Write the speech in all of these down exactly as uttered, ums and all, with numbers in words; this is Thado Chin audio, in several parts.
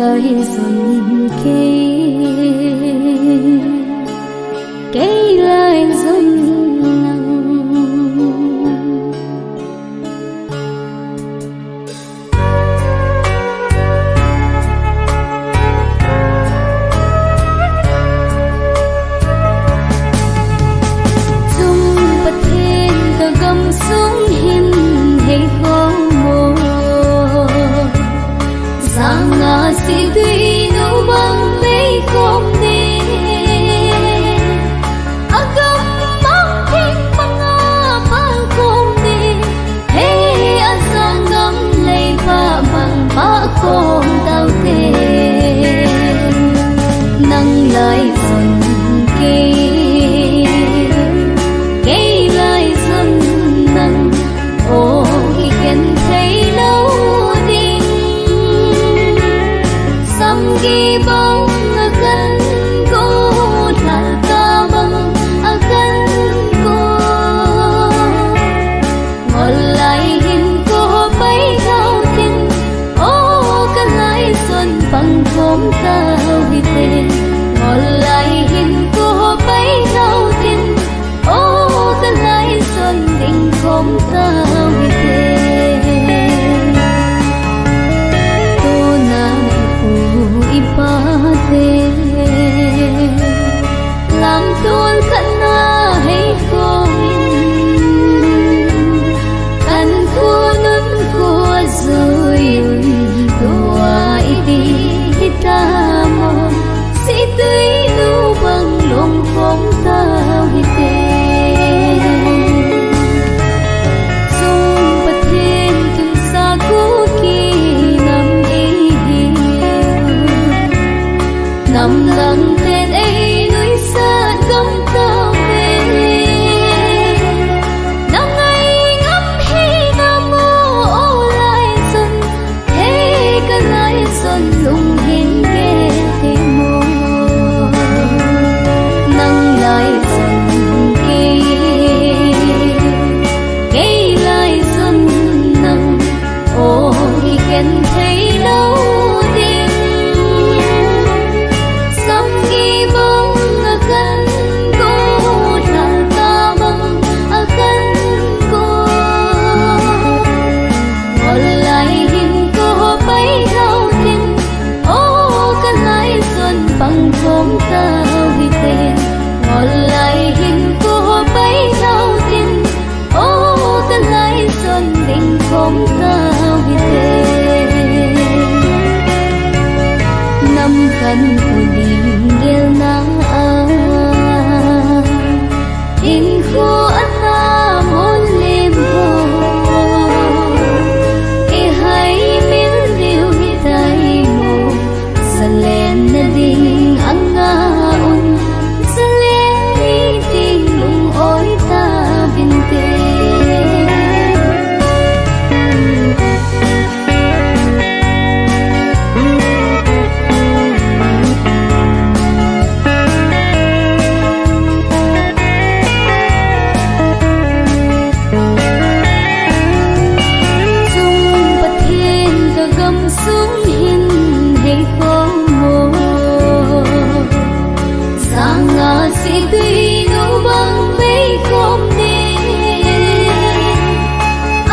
Lai zon kei, kei lai zon nang. Chung Pathen ka gamsung hin hei khom mo. Sanga si tui nu bang vei khom ne. Agam mang thing manga pal khom ne. Hei a sangam lei pha mang pha khom tau te. Nang lai zon kei, kei lai zon nang. O kikhen thei lo ding. Samgi bang a kan ko, lal ka bang a kan ko. Ngol lai hin ko pai thau tin, o ka lai zon pang khom tau hite. Ngol lai hin ko pai thau tin, o ka lai zon ding khom tau hite. Tuna i pu i pa te. Lamtun khat na hei khom in, kan khonung kho zui un, tua i ti hita mo, si tui nu bang long khom tau hite. Chung Pathen kin sa ku ki nam ei hi. Nam lang ten ei nuisat gam tau ve. Nang ei ngam hi ngam o, o lai zon, hei ka lai zon lung hin ke te mo. Nang lai zon kei, kei lai zon nang. O kikhen thei lo ding. Samgi bang a kan ko, lal ka bang a kan ko. Ngol lai hin ko pai thau tin, o ka lai zon pang khom tau hite. Ngol lai hin ko pai thau tin, o ka lai zon ding khom tau hite. Nam kan u ding gel na a, in kho a na mon lem ho. I hai mil diu hi tai mo. Zalen na ding anga un, zalen ni ding lung oi ta vin te. Chung Pathen ka gamsung hin hei khom mo. Sanga si tui nu bang vei khom ne.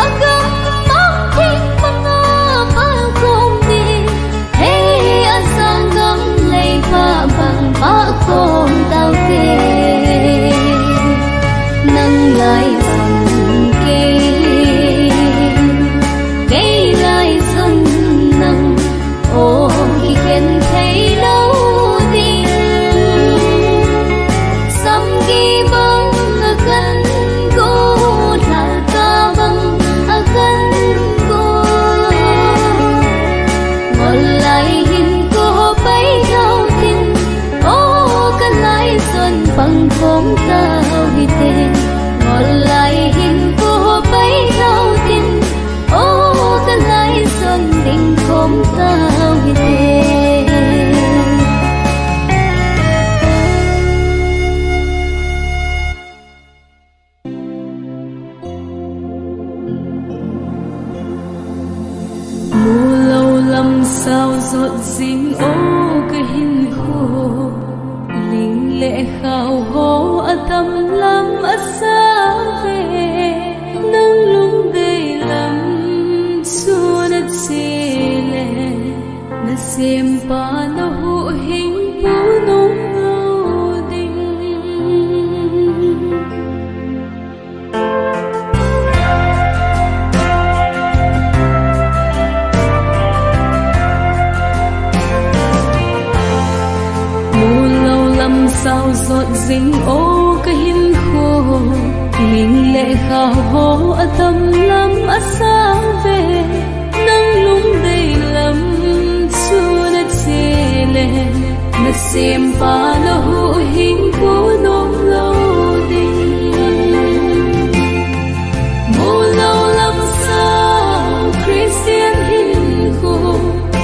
Agam mang thing manga pal khom ne. Hei a sangam lei pha bang pha khom tau te. Nang lai zon kei, kei lai zon nang. O kikhen thei lo ding. Samgi bang a kan ko, lal ka bang a kan ko. Ngol lai hin ko pai thau tin, o ka lai zon pang khom tau hite. Ngol lai hin ko pai thau tin, o ka lai zon ding khom tau hite. Mu lo lam sao Jot jing o ka hinkho, ling le khao ho atam lam asa ve, nang lungdei lam chu na che le, na sempa na huhhingpu nom lou ding. Mulou lam sao jot jing o ka hinkho, ling le khao ho atam lam asa ve, nang lungdei lam chu na che le, na sempa na huhhingpu nom lou ding. Mulou lam sao Christian hinkho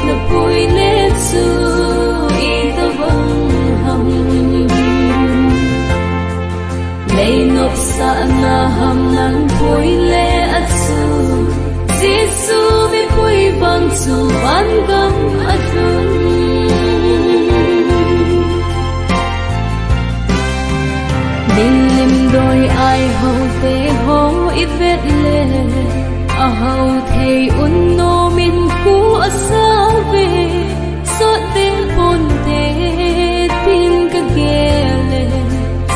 na pui le chu itobang ham. Lei nopsahna ham nang pui le a chu, Jesu mipui vang chu vangam a lhung. Milim doi ai ho te ho i vet le, a ho thei un nom in khu asa ve, sot te pon te tin ka gel le,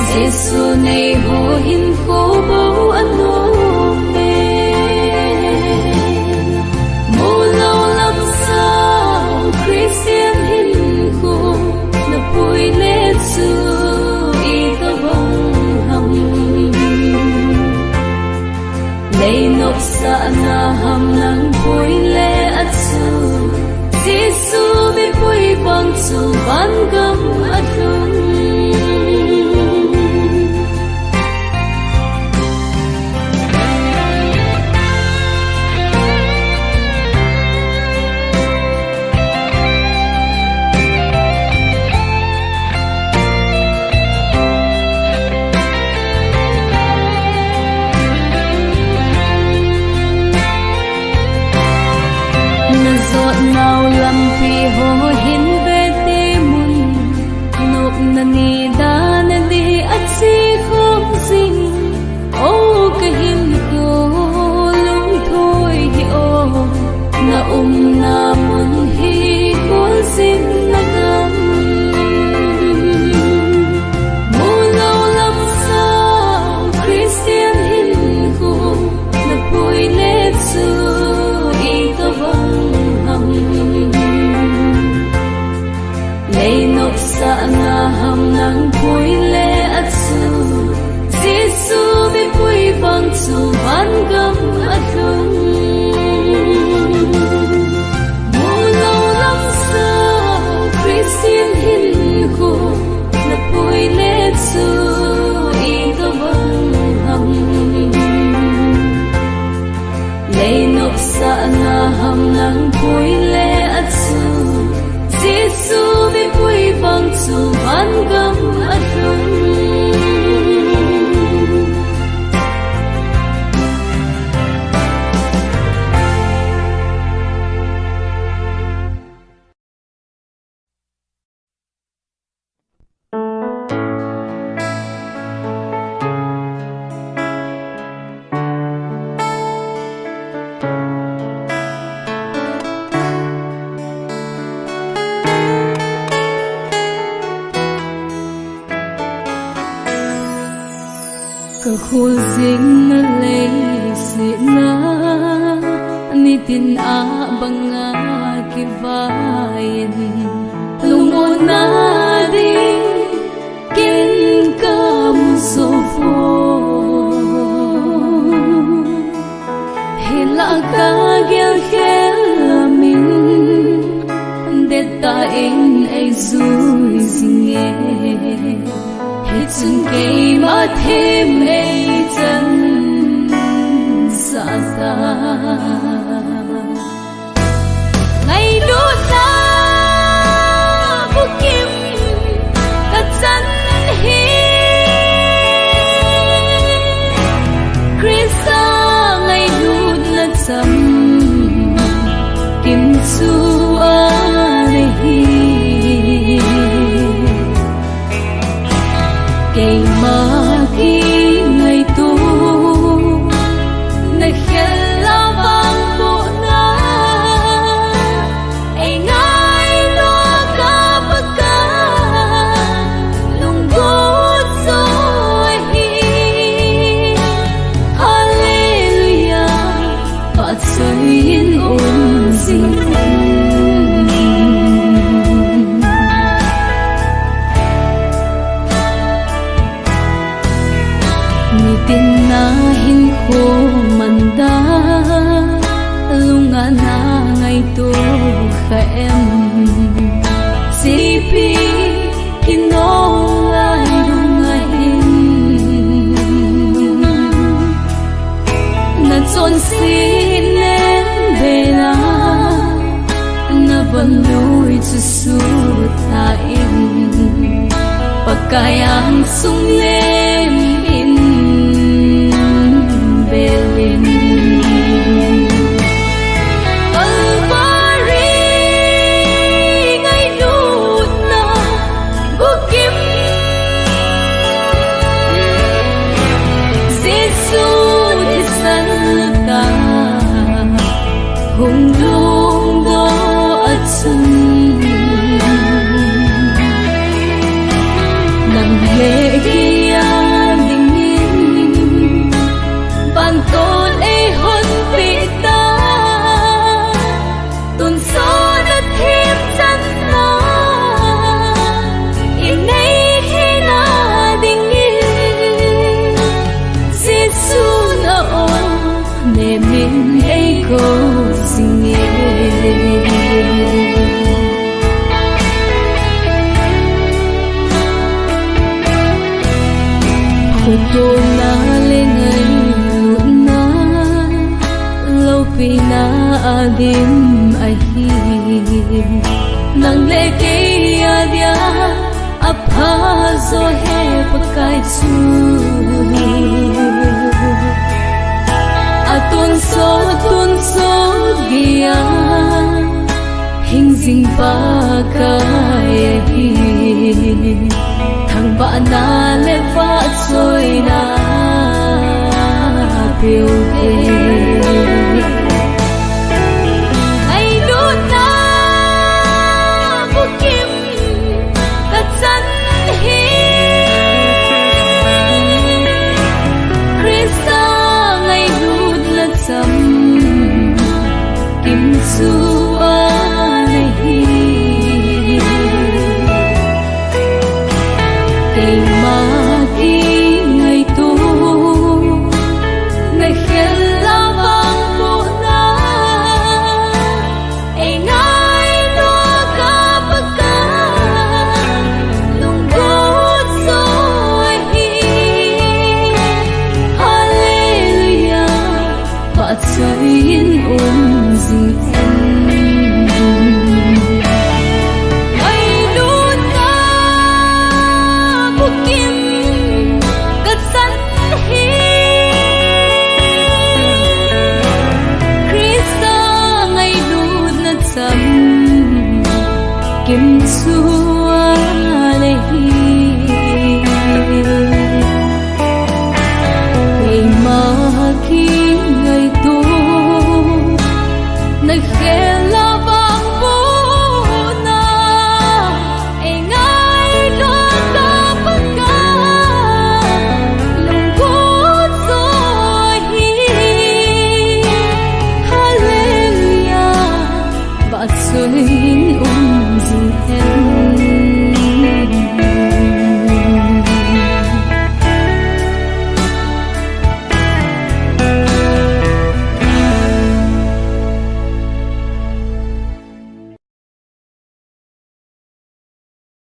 Jesu nei ho hinkho bou a nom e. Mulou lam sao Christian hinkho na pui le chu itobang ham. Lei nopsahna ham nang pui le a chu, Jesu mipui vang chu vangam a lhung. Na jot nau lampi ho hin ve te mun, nopna ni dan a di a chi khom jing. O ka hinkho lungthoi hi o, na umna mun hi kol jing na gam. Mulou lam sao Christian hinkho na pui le chu itobang ham. Lei nopsahna ham nang pui le a chu, Jesu mipui vang chu vangam a lhung. Mulou lam sao Christian hinkho na pui le chu itobang ham. Lei nopsahna ham nang pui le a chu, Jesu mipui vang chu vangam a lhung. Ka khojing na leiset na, nitin a banga kivai in, lungmonna ding kin ka mu jou poi. Hilai ka gel khel lamin, det tah in ei jui jing e. Hichun keima them ei chan sah ta. Ngailutna bukim ka chan hi, Christa ngailutna chamkim chu a Keima kingaito na khel a vangbohna ei ngailut a Pakai lunggot jo ahi. Hallelujah, phatchoi in um jing. Mitin na hinkho man da, lung a na ngaito kha em? Sipi kinong lai lung a hin na chonse nem bela, na von lui chu sut ta in, Pakai angsung nem in bel in. Calvary ngailutna bukim Jesu thisan tah hung lungdoh a chun, nang le kei a dingin vangtol ei honpeh ta. Tonsot a themchanna i nei theina dingin Jesu'n a-o nemin ei kou jing e. Khotona le ngailutna, loupina a dim ahi. Nang le kei a dia apha jo he Pakai chu. A tonsot, tonsot geiya hing jing Pakai ahi. Thangvahna le vahchoina peh u